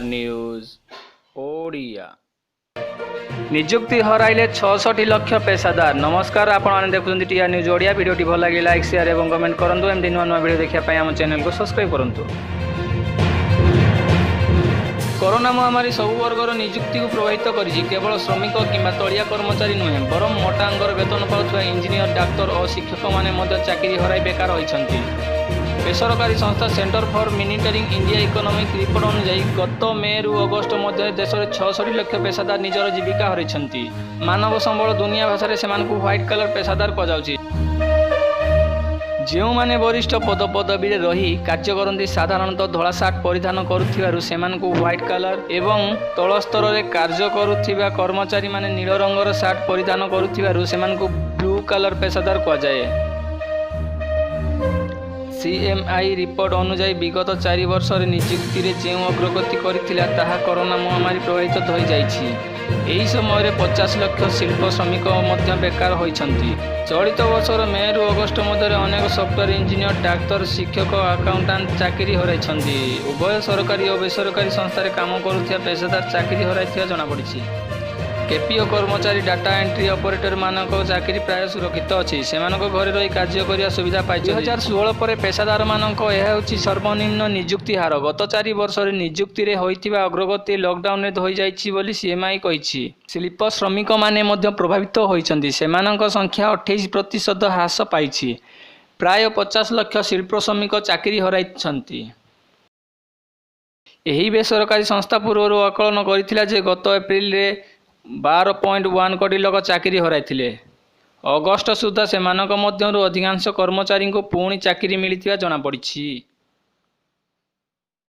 News Odia. ନିଯୁକ୍ତି ହରାଇଲେ 66 ଲକ୍ଷ ପେସାଦାର। ନମସ୍କାର, ଆପଣମାନେ ଦେଖୁଛନ୍ତି ଟିଆର୍ ନ୍ୟୁଜ୍ ଓଡ଼ିଆ। ଭିଡ଼ିଓଟି ଭଲ ଲାଗିଲେ ଲାଇକ୍, ସେୟାର ଏବଂ କମେଣ୍ଟ କରନ୍ତୁ। ଏମିତି ନୂଆ ନୂଆ ଭିଡ଼ିଓ ଦେଖିବା ପାଇଁ ଆମ ଚ୍ୟାନେଲକୁ ସବସ୍କ୍ରାଇବ୍ କରନ୍ତୁ। କରୋନା ମହାମାରୀ ସବୁ ବର୍ଗର ନିଯୁକ୍ତିକୁ ପ୍ରଭାବିତ କରିଛି। କେବଳ ଶ୍ରମିକ କିମ୍ବା ତଳିଆ କର୍ମଚାରୀ ନୁହେଁ, ବରଂ ମୋଟା ଅଙ୍କର ବେତନ ପାଉଥିବା ଇଞ୍ଜିନିୟର, ଡାକ୍ତର ଓ ଶିକ୍ଷକମାନେ ମଧ୍ୟ ଚାକିରି ହରାଇ ବେକାର ହୋଇଛନ୍ତି। ବେସରକାରୀ ସଂସ୍ଥା Centre for Monitoring India Economic report ଅନୁଯାୟୀ, ଗତ ମେରୁ ଅଗଷ୍ଟ ମଧ୍ୟରେ ଦେଶରେ 66 ଲକ୍ଷ ପେସାଦାର ନିଜର ଜୀବିକା ହରାଇଛନ୍ତି। ମାନବ ସମ୍ବଳ ଦୁନିଆ ଭାଷାରେ ସେମାନଙ୍କୁ ହ୍ୱାଇଟ୍ କଲର ପେସାଦାର କୁହାଯାଉଛି। ଯେଉଁମାନେ ବରିଷ୍ଠ ପଦପଦବୀରେ ରହି କାର୍ଯ୍ୟ କରନ୍ତି, ସାଧାରଣତଃ ଧଳା ସାର୍ଟ ପରିଧାନ କରୁଥିବାରୁ ସେମାନଙ୍କୁ ହ୍ୱାଇଟ୍ କଲର ଏବଂ ତଳ ସ୍ତରରେ କାର୍ଯ୍ୟ କରୁଥିବା କର୍ମଚାରୀମାନେ ନୀଳ ରଙ୍ଗର ସାର୍ଟ ପରିଧାନ କରୁଥିବାରୁ ସେମାନଙ୍କୁ ବ୍ଲୁ କଲର ପେସାଦାର କୁହାଯାଏ। ସିଏମ୍ଆଇ ରିପୋର୍ଟ ଅନୁଯାୟୀ, ବିଗତ 4 ବର୍ଷରେ ନିଯୁକ୍ତିରେ ଯେଉଁ ଅଗ୍ରଗତି କରିଥିଲା, ତାହା କରୋନା ମହାମାରୀ ପ୍ରଭାବିତ ହୋଇଯାଇଛି। ଏହି ସମୟରେ 50 ଲକ୍ଷ ଶିଳ୍ପ ଶ୍ରମିକ ମଧ୍ୟ ବେକାର ହୋଇଛନ୍ତି। ଚଳିତ ବର୍ଷର ମେରୁ ଅଗଷ୍ଟ ମଧ୍ୟରେ ଅନେକ ସଫ୍ଟୱେୟାର ଇଞ୍ଜିନିୟର, ଡାକ୍ତର, ଶିକ୍ଷକ, ଆକାଉଣ୍ଟାଣ୍ଟ ଚାକିରି ହରାଇଛନ୍ତି। ଉଭୟ ସରକାରୀ ଓ ବେସରକାରୀ ସଂସ୍ଥାରେ କାମ କରୁଥିବା ପେସାଦାର ଚାକିରି ହରାଇଥିବା ଜଣାପଡ଼ିଛି। କେପିଓ କର୍ମଚାରୀ, ଡାଟା ଏଣ୍ଟ୍ରି ଅପରେଟରମାନଙ୍କ ଚାକିରି ପ୍ରାୟ ସୁରକ୍ଷିତ ଅଛି। ସେମାନଙ୍କ ଘରେ ରହି କାର୍ଯ୍ୟ କରିବା ସୁବିଧା ପାଇଛନ୍ତି। 2016 ପରେ ପେସାଦାରମାନଙ୍କ ଏହା ହେଉଛି ସର୍ବନିମ୍ନ ନିଯୁକ୍ତି ହାର। ଗତ 4 ବର୍ଷରେ ନିଯୁକ୍ତିରେ ହୋଇଥିବା ଅଗ୍ରଗତି ଲକଡାଉନରେ ଧୋଇଯାଇଛି ବୋଲି ସିଏମ୍ଆଇ କହିଛି। ଶିଳ୍ପ ଶ୍ରମିକମାନେ ମଧ୍ୟ ପ୍ରଭାବିତ ହୋଇଛନ୍ତି। ସେମାନଙ୍କ ସଂଖ୍ୟା 28% ହ୍ରାସ ପାଇଛି। ପ୍ରାୟ 50 ଲକ୍ଷ ଶିଳ୍ପ ଶ୍ରମିକ ଚାକିରି ହରାଇଛନ୍ତି। ଏହି ବେସରକାରୀ ସଂସ୍ଥା ପୂର୍ବରୁ ଆକଳନ କରିଥିଲା ଯେ ଗତ ଏପ୍ରିଲରେ 12.1 କୋଟି ଲୋକ ଚାକିରି ହରାଇଥିଲେ। ଅଗଷ୍ଟ ସୁଦ୍ଧା ସେମାନଙ୍କ ମଧ୍ୟରୁ ଅଧିକାଂଶ କର୍ମଚାରୀଙ୍କୁ ପୁଣି ଚାକିରି ମିଳିଥିବା ଜଣାପଡ଼ିଛି।